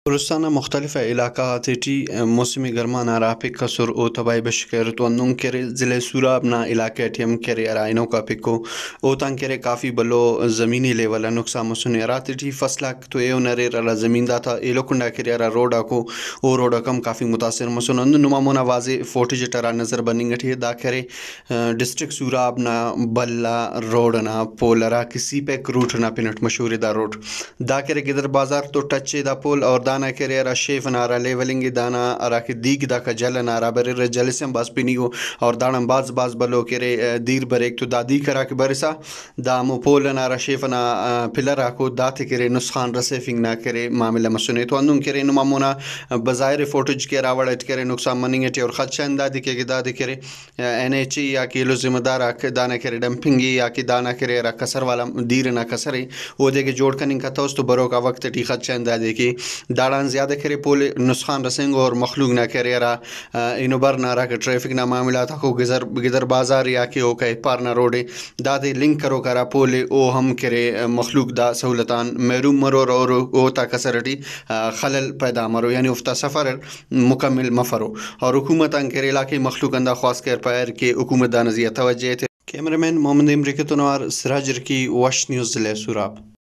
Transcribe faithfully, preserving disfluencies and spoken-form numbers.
بلوچستان نا مختلف علاقہ غاتیٹی موسم گرما نا ہرا پک ئسر او تباہی بشخ کریر، تو ہندن کہ ارے ضلع سوراب نا علاقہ ٹی ہم کہ ارے ہرا ہنوکا پک او، اوتان کہ ارے کافی بھلو زمینی لیول آ نقصان مسنے۔ ہراتیٹی فصل آک تو ایہن اریر، ہرا زمیندار تا ایلو کنڈا کہ ارے ہرا روڈ آکو، او روڈ آک ہم کافی متاثر مسنے۔ ہندن نما مونا واضح فوٹیج اٹ ہرا نظر بننگ ٹی ءِ، دا کہ ارے ڈسٹرکٹ سوراب نا بھلا روڈ ئنا پول ہرا کہ سی پیک روٹ ئنا پن ئٹ مشہور ءِ دا روڈ۔ دا کہ ارے گدر بازار تو ٹچ ءِ دا پول، اور دانا کہ ارے ہرا شیف ئنا ہرا لیولنگ ءِ دانا ہرا کہ دیک داکا جل ئنا ہرا بریرہ، جل ئسے ہم بھاز پنی ءُ، اور داڑان بھاز بھاز بھلو کہ ارے دیر بریک۔ تو دا دیک ہرا کہ برسا دا ہمو پول ئنا ہرا شیف ئنا پلر آکو داتے کہ ارے نسخان رسیفنگ نا کہ ارے معاملہ مسنے۔ تو ہندن کہ ارے نما مونا بظاہر فوٹیج کہ ہرا وڑ ئٹ کہ ارے نقصان مننگ ٹی، اور خدشہ ہندادے کہ اگہ دادے کہ ارے این ایچ اے یا کہ ایلو ذمہ دار آک دانا کہ ارے ڈمپنگ ءِ یا کہ دانا کہ ارے ہرا کسر والا دیر ئنا کسر ءِ، اودے اگہ جوڑ کننگ کتوس تو بروکا وخت ٹی خدشہ ہندادے کہ داڑان زیادہ کہ ارے پول نسخان رسینگو، اور مخلوق نا کہ ارے ہرا، آ، ہنوبر نا ہراکہ ٹریفک نا معاملات آکو گزر-، گدر بازار یا کہ اوکا اپار نا روڈ ءِ، دادے لنک کروک ہرا پول ءِ او ہم کہ ارے مخلوق دا سہولت آن محروم مرور، اور اوتا کسر ٹی، آ، خلل پیدا مرو، یعنی اوفتا سفر مکمل مفرو۔ اور حکومت آن کہ ارے علاقائی مخلوق آن دا خواست کریر پاریر کہ حکومت دانا زیہا توجہ ایتر۔ کیمرہ مین محمد امریکہ تون اوار سراج رکی، وش نیوز، ضلع سوراب۔